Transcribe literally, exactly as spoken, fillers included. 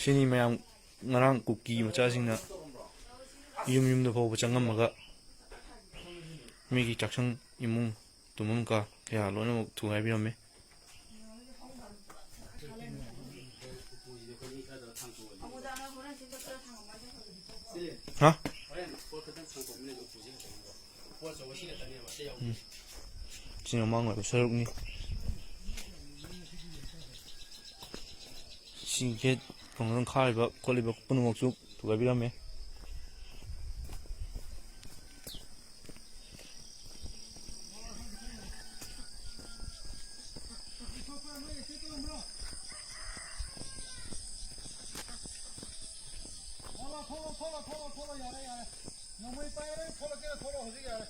ꯁꯤꯅꯤ ꯃꯌꯥꯝ, ꯉꯔꯥꯡ ꯀꯨꯀꯤ ꯃꯆꯥꯁꯤꯡꯅ ꯌꯨꯝ ꯌꯨꯝꯗ ꯐꯥꯎꯕ ꯆꯪꯉꯝꯃꯒ ꯃꯤꯒꯤ ꯆꯥꯛꯁꯪ, ꯏꯃꯨꯡ, ꯇꯨꯝꯐꯝ ꯀꯥ ꯀꯌꯥ ꯂꯣꯏꯅꯃꯛ ꯊꯨꯒꯥꯏꯕꯤꯔꯝꯃꯦ꯫ ꯍꯥ? ꯎꯝ꯫ ꯁꯤꯅ ꯃꯥꯡ ꯑꯣꯏꯕ ꯁꯔꯨꯛꯅꯤ꯫ ꯁꯤ ꯒꯦꯠ ꯈꯣꯡꯖꯪ ꯈꯥꯔꯤꯕ ꯈꯣꯠꯂꯤꯕ ꯄꯨꯝꯅꯃꯛꯁꯨ ꯊꯨꯒꯥꯏꯕꯤꯔꯝꯃꯦ꯫ ꯊꯣꯛꯂꯣ, ꯊꯣꯛꯂꯣ, ꯊꯣꯛꯂꯣ, ꯊꯣꯛꯂꯣ, ꯌꯥꯔꯦ, ꯌꯥꯔꯦ꯫ ꯅꯣꯡꯃꯩ ꯄꯥꯏꯔꯦ, ꯊꯣꯛꯂꯛꯀꯦ, ꯊꯣꯛꯂꯣ, ꯍꯧꯖꯤꯛ ꯌꯥꯔꯦ꯫